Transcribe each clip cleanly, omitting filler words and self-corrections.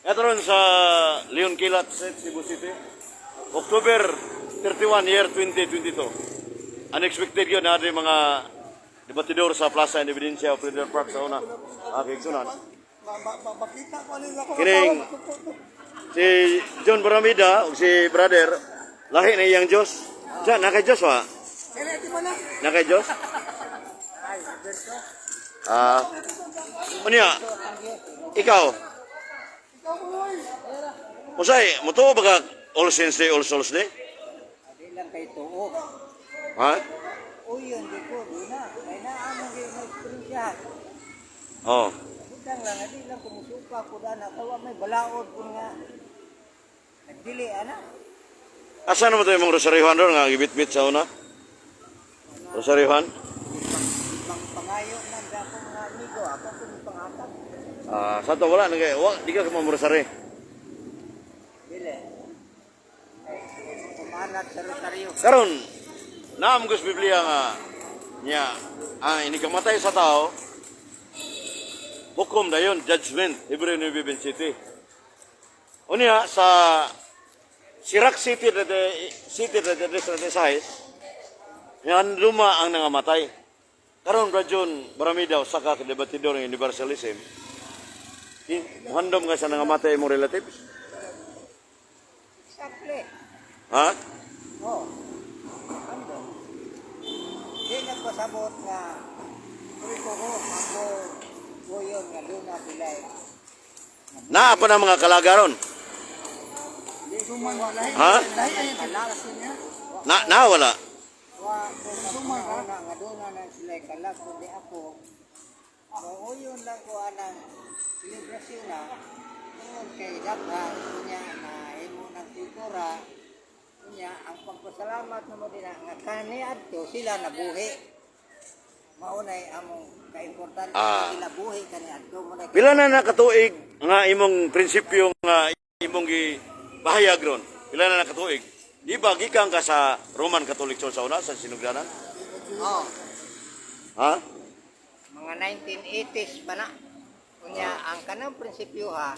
Ito ron sa Leon Kilat Street, Cebu City. October 31, year 2022. Unexpected yun na mga debatidor sa Plaza Independencia of Freedom Park sa una. Ah, kigsunan. Makita ko nila ako. Kining si John Baramida ug si brother, lahi na iyang Diyos. Diyan, na kay Diyos wa? Kaya di mo na. Na kay Diyos? Ah. Unya, ikaw, Ikaw mo. Usay, mutuo ba ka All Saints Day, All Souls Day? Di lang kay tuo. Ha? Uyon di ko duna. Kay naa man gyud na eksperyensya. Oh. Butang lang di lang kumusuka ko dana kay wa may balaod kun nga nagdili ana. Asa naman ito yung rosaryohan doon nga gibit-bit sa una? Rosaryohan? Pang pangayo man sa akong mga amigo, ako kung pangatag. Ah, sa to wala nagay, wa di ka mamrosary. Dili. Kumanat sa rosaryo. Karon, naam ko sa Biblia nga niya ang inikamatay sa tao, hukom dayon, judgment, Hebreo 9:27. Unya sa Sirac City de City de de yan luma ang nangamatay. Karon, Brad John Baramida, usa ka debatidor ng universalism. Handom nga sa nangamatay imong relatives? Exactly. Ha? Oh. Ando. Di nagpasabot nga Uri ko ko ako uyon nga duna sila. Naa pa na mga kalagaron. Suman lahi. Ha? Lahi ay tinakasyon niya. Na na wala. Wa ko nga nga doon na sila kalag kundi ako. Mauyon lang ko anang selebrasyon na tungod kay daghan unya na imo ng kultura, unya ang pagpasalamat namo din nga kaniadto sila nabuhi. Maunay among kaimportante sila buhi kaniadto mo na. Pila na nakatuig nga imong prinsipyo nga imong gibahayag ron? Pila na nakatuig? Di ba gikan ka sa Roman Catholic Church sa una sa sinugdanan? Oh, Ha? mga 1980s pa na. Unya, ang kanang prinsipyo ha,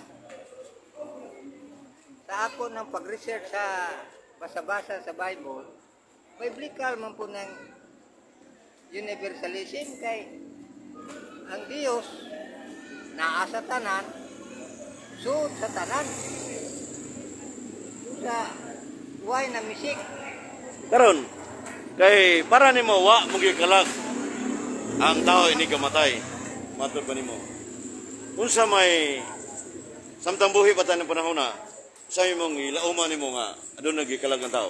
sa ako ng pag-research sa basa-basa sa Bible, biblical man po ng universalism kay ang Diyos naa sa tanan, suod sa tanan. Sa way na misik? Karon kay para nimo wa mo gikalag ang tao ini kamatay. Matod ba nimo? Unsa may samtang buhi pa tayo ng panahon na sa imong ilauman nimo nga aduna gikalag ang tao?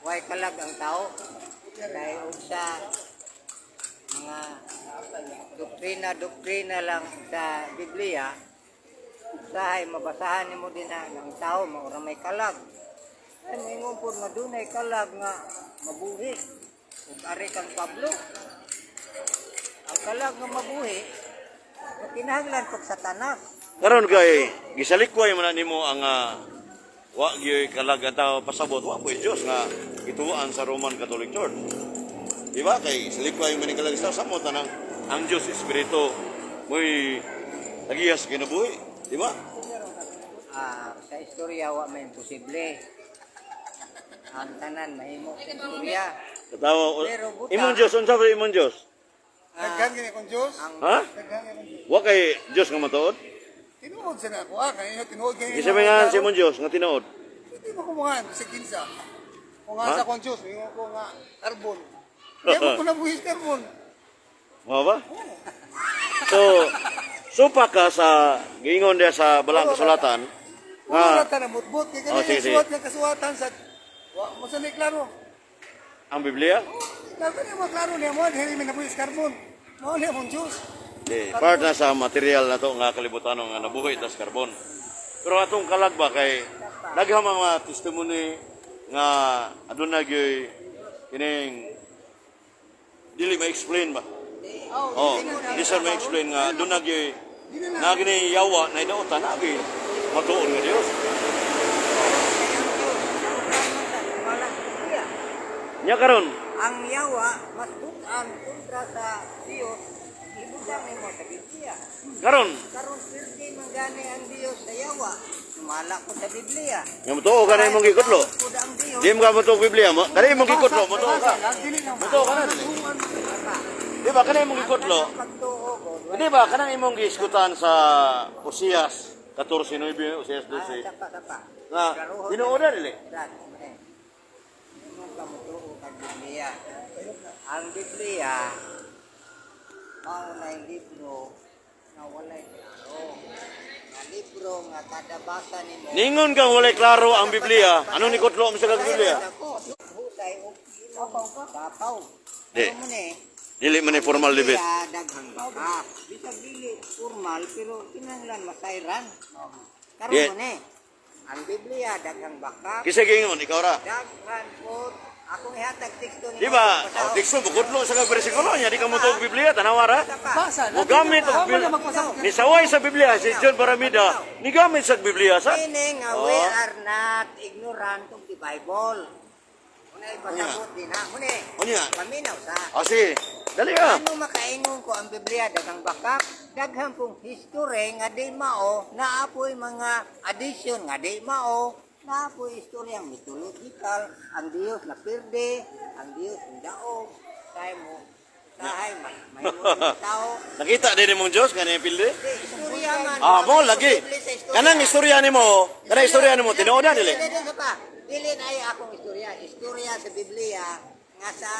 Way kalag ang tao kay og sa mga doktrina doktrina lang sa Biblia, usahay mabasahan nimo din na ang tao mao ra may kalag, ay moingon pod nga dunay kalag nga mabuhi. Ug ari kang Pablo, ang kalag nga mabuhi kinahanglan pag Satanas. Karon kay gisalikway man na nimo ang wa gyoy kalag ang tao, pasabot wa po'y Dios nga gituan sa Roman Catholic Church. Di ba kay salikway man ni kalag sa samot na ang Dios espiritu mo'y tagiyas kinabuhi, di ba? Ah, sa istorya wa may imposible. Ang tanan mahimo sa istorya. Katawa Pero buta. imong Dios, unsa ba imong Dios? Daghan kini kong Diyos. Ang Ha? Daghan kini kong Diyos. Wa kay Dios nga matuod? Tinuod sa na ako. Ah, kanina tinuod kini. Isa may nga sa imong Dios nga tinuod. Hindi mo kumungan sa kinsa. Kung nga Ha? sa kong Diyos, mingon ko nga carbon. Hindi mo ko nabuhis carbon. Mao ba? So, supa ka sa giingon diya sa balang kasulatan Wala nga ta na mutbot kay Oh, kanina sige, sige. suwat nga kasuwatan sa wa mo sa ni klaro. Ang Biblia. Klaro niya mo, klaro niya mo dili mi nabuhis carbon. Mao niya mong Diyos. Di, part na sa material na to nga kalibutan nga nabuhi tas karbon. Pero atong kalag ba, kay daghang mga testimony nga aduna gyoy kining dili ma-explain ba? Oh, di sir ma-explain nga aduna gyoy na gini yawa na idautan na gyud matuon nga Dios. Wala Biblia. Nya karon, Ang yawa mas bukan kontra sa Diyos, ibutang nimo sa Biblia. Karon Karon pirti man gani ang Dios sa yawa. Sumala ko sa Biblia. Nga motuo ka na imong gikutlo. Pud ang Dios. Di mo ka motuo og Biblia mo. Kani imong gikutlo, motuo ka. Dili lang. Motuo ka na dili. Di ba kanang imong gikutlo? Pagtuo ko. Di ba kanang imong giisgutan sa Osias 14:9, Osias 12. Sapa, sapa. Nga tinuod na dili. Brad, eh. Mo ka motuo kag Biblia. Ang Biblia mao na yung libro nga walay klaro. Nga libro nga kada basa nimo. Ningon kang walay klaro ang Biblia. Ano ni kutlo mo sa kag Biblia? Husay og imong bapaw. Di. Ano mo ni? Dili man ni formal debate. Kaya daghang baka. Bisag dili formal pero kinahanglan masayran. Karon mo ni. Ang Biblia daghang baka. Kinsa giingon ikaw ra? Daghan po akong ihatag teksto nimo. Di ba? Oh, teksto bukudlo sa kag bersikulo nya di ka motuo og Biblia tanawa ra. Basa. Mo gamit og Tama na Biblia. magpasakit. Nisaway sa Biblia si John Paramida, nigamit sa Biblia sa. Meaning nga Oh. we are not ignorant of the Bible. Unay pasabot din ha. Mune. Unya. Paminaw sa. Ah, sige. Dali ah. Ano makaingon ko ang Biblia daghang bakak, daghang pong history nga di mao, naapoy mga addition nga di mao, naapoy istoryang mythological, ang Dios na pirde, ang Dios ang daog, tayo mo, sahay, may tao. Nakita din mong Diyos nga pilde. Di, istorya man. Ah, mo lagi. Kanang istorya nimo, kanang istorya nimo tinuod na dili. Dili, dili pa. Dili na ay akong istorya. Istorya sa Biblia nga sa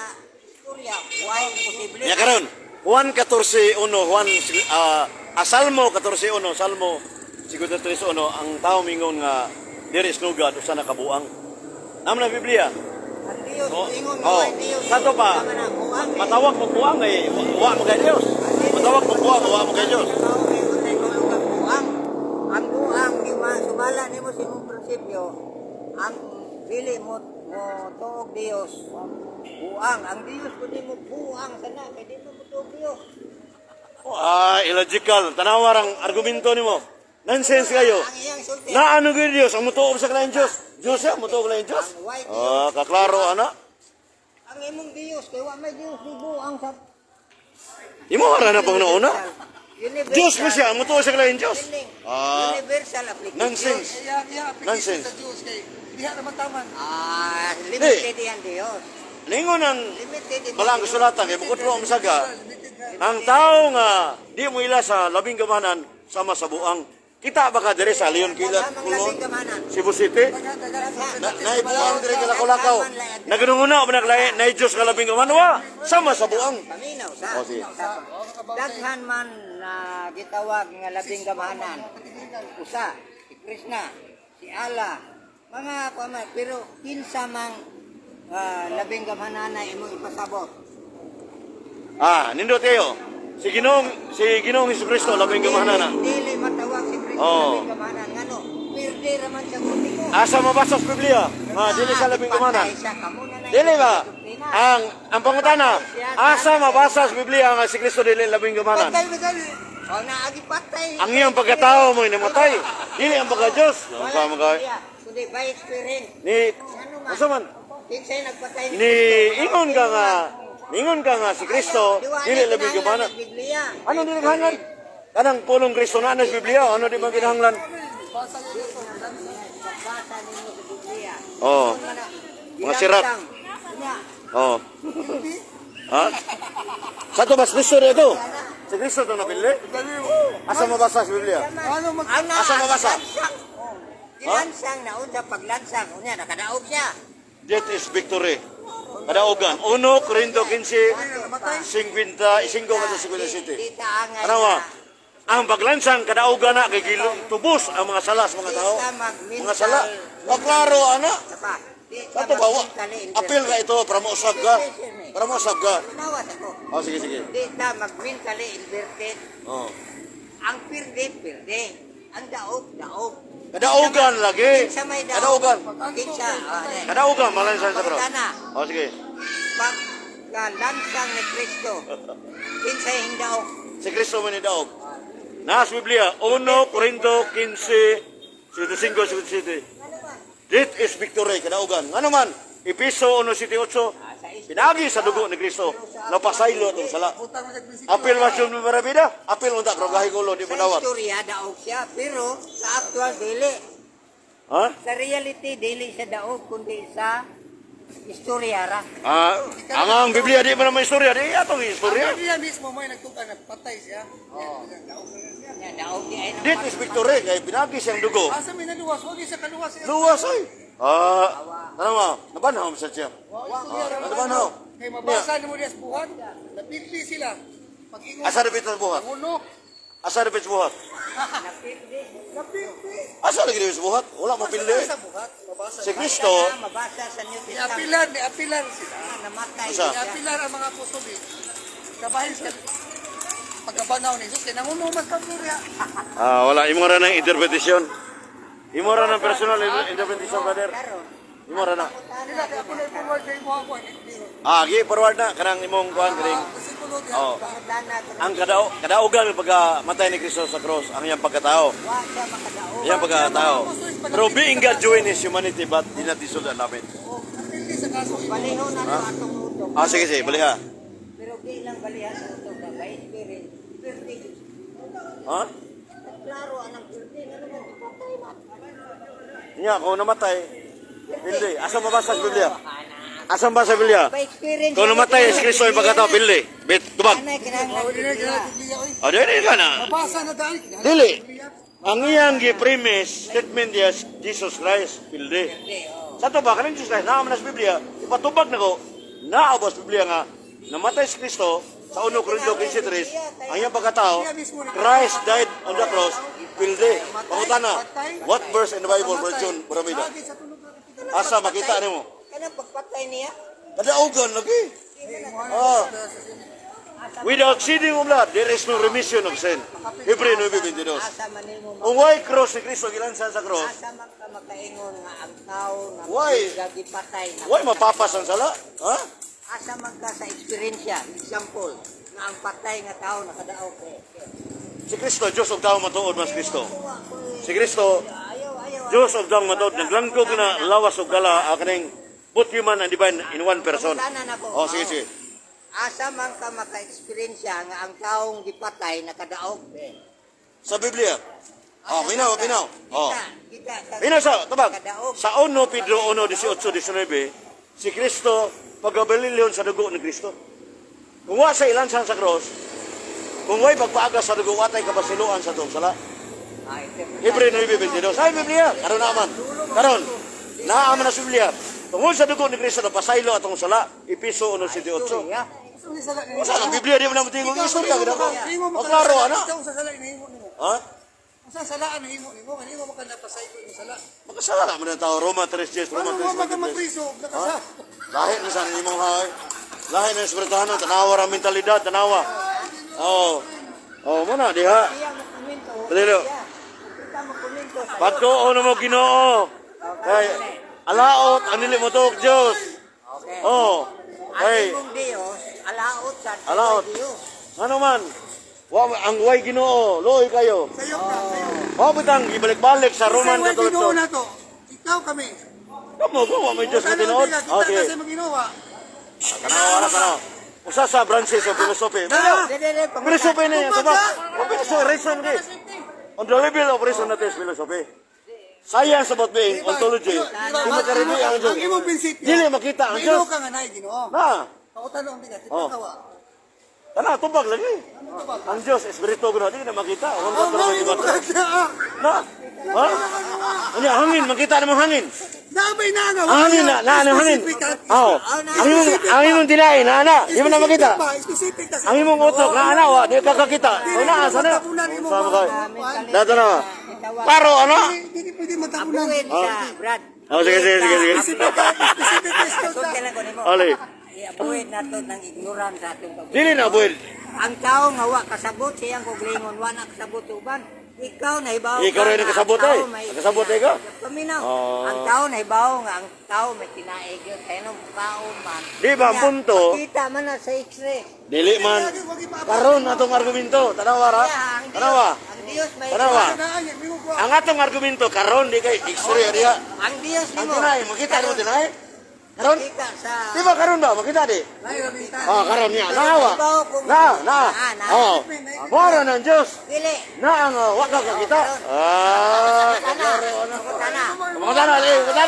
istorya why imposible. Nya karon, Juan 14:1, Juan Salmo 14:1, Salmo 53:1, ang tao mingon nga there is no God usa na kabuang. Namo na Biblia. Ang Dios Oh, ingon nga oh. way Dios. Sa to pa, Tama na, buang eh. matawag mo buang eh, wa mo kay Dios. Matawag mo buang, wa mo kay Dios. Tao kay unsay tulog ang buang. Ang buang di ma sumala nimo sa imong prinsipyo. Ang dili mo mo tuog Dios. Buang ang Dios kundi mo buang sana kay di mo tuog Dios. Ah, illogical. Tanawa ang argumento nimo. Nonsense kayo. Ang iyang sulti. Na ano gyud Dios? Ang mutuo sa kalaing Dios. Dios siya, mutuo kalaing Dios. Ah, kaklaro ana. Ang imong Dios kay wa may Dios di buang sa Imo ra na pang nauna. Universal. Dios ko siya, mutuo sa kalaing Dios. Meaning, Ah, universal application. nonsense. Iya, application Nonsense. sa Diyos kay diha naman taman. Ah, limited yan Dios. Lingon ang Limited yan. balang kasulatan kay bukod ang saga. Ang tao nga di mo ila sa labing gamanan sama sa buang. Kita ba ka dire sa Leon Kilat, Kulon, Cebu City? Na, naibuang dire ka Lakulakaw. Naganunguna ba naglay na Diyos nga labing gamanan wa sama sa buang. Paminaw sa. Oh, sige. Daghan man na gitawag nga labing gamahanan. Usa, si Krishna, si Allah, mga kuan pero kinsa mang labing gamahanan na imong ipasabot. Ah, nindot kayo. Si Ginoong Jesucristo labing gamahanan na. Dili matawag si Kristo Oh. labing gamahanan ngano? Pirde ra man siya ultimo. Asa mabasa sa Biblia? Nga dili sa labing gamahanan. Patay siya, kamo na na Dili ba? doktrina. Ang pangutana, asa mabasa sa Biblia nga si Kristo dili labing gamahanan? Patay na gani. O naagi patay. Ang iyang pagkatao mo namatay. Dili ang pagka-Diyos. Ang Wala pa kay. siya, kundi by experience. Ni Ano man? unsa man? Kinsay nagpatay Ni ingon ka nga, ningon ka nga si Kristo dili labing gamahanan. Biblia. Ano dili kinahanglan? Kanang pulong Kristo na sa Biblia, ano di man kinahanglan? Basa ninyo sa Biblia. Oh. Ingon man na, Mga sirat. gilansang. Unya, Oh. Ha? Sa to ba si Kristo dito? Si Kristo to napili? Asa mabasa sa Biblia? Ano mag Ang Asa mabasa? Gilansang. Oh. Gilansang na unsa paglansang. Unya nakadaog siya. Death is victory. Kadaogan. 1 Corinto 15, 55 ka sa 57. Di ta angay Ano ba? na- Ang paglansang kadaogan na kay gilong tubos ang mga sala sa mga tao. Di ta mag-mental- Mga sala. Maklaro ana. Sapa, di ta Sa to ba? mag-mentally Apil ka ito para mausab ka. Para mausab ka. Tumawas ako. Oh, sige sige. Di ta mag-mentally inverted. Oh. Ang pirde, pirde. Ang daog, daog. Kadaogan lagi. Kinsa may daog. Kadaogan. Kinsa. Ah, di. Kadaogan malansan sa bro. Pagkana, Oh, sige. pagkalansang ni Kristo. Kinsa yung daog. Si Kristo man ni daog. Nasa Biblia, 1 Corinto 15, 55, 57. Ano ba? Death is victory, kadaogan. Ano man? Episo 1:78, Ah, sa Pinagi sa dugo ni Kristo, napasaylo atong sala. Butang mo sa prinsipyo. Apil mas yun Barabida, apil unta pero gahi kulo di Sa mo dawat. istorya daog siya, pero sa actual dili. Ha? Sa reality dili siya daog kundi sa istorya ra. Ah, ang Biblia di man naman istorya, di atong istorya. Ang Biblia mismo may nagtukan na patay siya. Oo. Daog na siya. Nga daog di ay Dit is victory kay pinagi siyang dugo. Asa may naluwas, wag sa kaluwas siya. Luwas oy. Ah, ano mo? Nabanhaw mo sa siya. Wa istorya ra. Nabanhaw. Kay mabasa nimo diya sa buhat, napildi sila. Pag-ingon. Asa dapit sa buhat? Pangulo. Asa dapit sa buhat? Napildi. Napildi. Asa lagi dapit sa buhat? Wala mo pildi. Sa buhat, mabasa. Si Kristo, Basta na mabasa sa New Testament Niapilan, niapilan sila. na namatay Asa? siya. Niapilan ang mga apostol eh. Kabahin sa pagkabanaw ni Jesus. Kaya nanguno mas kablorya. Ah, wala imo ra ng interpretasyon. Imo ra ng personal interpretation, brother. Karon, Imo ra na. Sila, kaya ako na i-forward kay mo ako. Ah, gi forward na kanang imong kuan kining Versikulo diha. Oh. pangutana karon, ang kadaogan pagka matay ni Kristo sa cross ang iyang pagkatao. wa siya makadaog. Iyang pagkatao. Pero being God joined his humanity but did not dissolve the namin. Oh, napildi sa kaso. Baliho na to atong utok. Ah, sige, sige, baliha. Pero di lang baliha sa utok na by spirit. Pirti. Ha? Klaro anang pirti nga naman ipatay man. Nya, kung namatay, pildi. Asa mabasa sa Biblia? Asa ba sa Biblia? By experience. Kung namatay si Kristo yung pagkatao, pildi. Bit, tubag. Anay kinahanglan Oh, dili Biblia. na Biblia oy. Ah, dili ka na. Mabasa na daan. Dili. Ang iyang gi-premise, statement niya, Jesus Christ, pildi. Pirti, oh. Sa to ba, kaning Jesus Christ, naa man sa Biblia, ipatubag na ko, naa ba sa Biblia nga, namatay si Kristo, sa 1 Corinto 15:3, ang iyang pagkatao, Christ died on the cross, pildi. Pangutana, what verse in the Bible, Brother Jun Baramida? Lagi sa tulog. Asa makita nimo? Kanang pagpatay niya. Kadaugan lagi. Ah. Without shedding of blood, there is no remission of sin. Hebreo 9:22. Asa man nimo Kung why cross si Kristo gilansan sa cross, Asa man ka makaingon nga ang tao nga Why? gipatay na why mapapas ang sala? Ha? Asa man ka sa eksperyensya, example, nga ang patay nga tao nakadaog kay. Si Kristo, Diyos og tao matuod mas Kristo. Si Kristo, Ayaw, ayaw. Diyos og tao matuod, naglangkob na lawas og gala ah, kaning both human and divine in one person. Pangutana na ko. Oh, sige, sige. Asa man ka maka-eksperyensya nga ang taong gipatay nakadaog. Sa Biblia. Oh, minaw, minaw. Oh. Kita, kita, Minaw sa tabag. Nakadaog. Sa 1 Pedro 1:18-19, si Kristo pagabalilyon sa dugo ni Kristo. Kung wa sa ilansan sa cross, kung wa'y pagpaaga sa dugo, watay kabasiluan sa tong sala. Ah, interpretasyon. Hebreo 9:22. Sa Biblia, karon naaman. Karon, naaman na sa Biblia. Tungod sa dugo ni Kristo napasaylo atong sala, Episo 1:78. Istorya. Usa ang Biblia di mo na motingog istorya gid ako. O klaro ana. Ikaw sa sala inahimo nimo. Ha? Usa salaan nahimo nimo, kanimo maka napasaylo imong sala. Makasala man ang tao Roma 3:10, Roma Ano mo man ka 3:23. magpriso nakasa. Lahi na sana nimong hay. Lahi na espretahanon, tanawa ra mentalidad, tanawa. Oo. Oh, mo na diha. Siya mo komento. Dali. Siya. Kita mo komento sa Pagtuon mo Ginoo. Kay alaot ang dili mo tuok Dios. Okay. Oh. Ang Kay imong Dios, alaot sa Alaot. Dios. ano man? Wa ang way Ginoo, luoy kayo. Sayo ka, sayo. Wa bitang ibalik-balik sa Roman Roman Catholic. Ginoo na to. Ikaw kami. Kamo ko wa may Dios Ano nga tinuod. Kita Okay. ka sa imong Ginoo. Tanawa ra tanawa. Usa sa branches of philosophy. Na! Dili, dili, pangutana. Philosophy ni Kumbaga! tubag. Wa philosophy reason kay. On the level of reason natin is philosophy. Science about being, ontology. Di makarili ang Diyos. Ang imong prinsipyo. Dili makita ang Ginoo Diyos. ka nga naay Ginoo. Na. Pakutanong di ka, kita Oh. ka wa. Tana, tubag lagi. Ano ba? Ang Diyos, espiritu ko na, di na makita. Huwag Oh, ka mo imo ka. Na. Ha? Ano, hangin, makita namang hangin. Naabay na nga. Ang hangin na, na, ang hangin. Oo. Ang imong tinae, na, na, di mo na makita. Specific ta. Ang imong utok, na, na, wa, di ka kakita. O na, asa na? Sama kayo. Dato na. Paro, ano? Hindi pwede matabunan. Abuin siya, Brad. Oh, sige, sige, sige, sige. Specific ka, specific question ta. Sulti lang ko nimo. Ali. Iabuin nato ng ignorance sa atong pag. Dili na, buwil. Ang tao nga wa kasabot siyang kuglingon wa na kasabot sa uban. Ikaw nahibaw Ikaw rin ka nga nakasabot, ang tao ay. may Nakasabot, ay ka? Paminaw. Oh. Ang tao nahibaw nga ang tao may tinaig yun. Kaya nung kaon man. Di ba, ang Kaya, punto? Makita man na sa x-ray. Dili man. Karon atong argumento, tanawa ra. Kaya ang Dios, Tanawa. ang Dios may Tanawa. Naan niya, mingo ko. Ang atong argumento karon di kay x-ray diha. Ang Dios Ang nimo. tinae, makita mo tinae. Karon, Nakita sa di ba karon ba makita di? Ah, karon niya. Naawa. Na, na. Ah, na. Oh. Mora ng Diyos. Dili. Na ang wa ka kakita. Ah, Tana. Tana. Mga eh, mga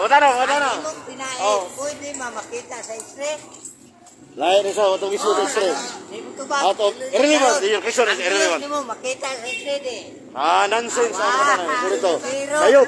mga mga. Ang imong pinaid, pwede ma makita sa X-ray. Lain ni sa atong issue sa X-ray. Di mo tubag. Out of irrelevant, your question is Ang irrelevant. Diyos nimo makita sa X-ray di. Ah, nonsense ang mga tanong. Dito. Pero- Sayop.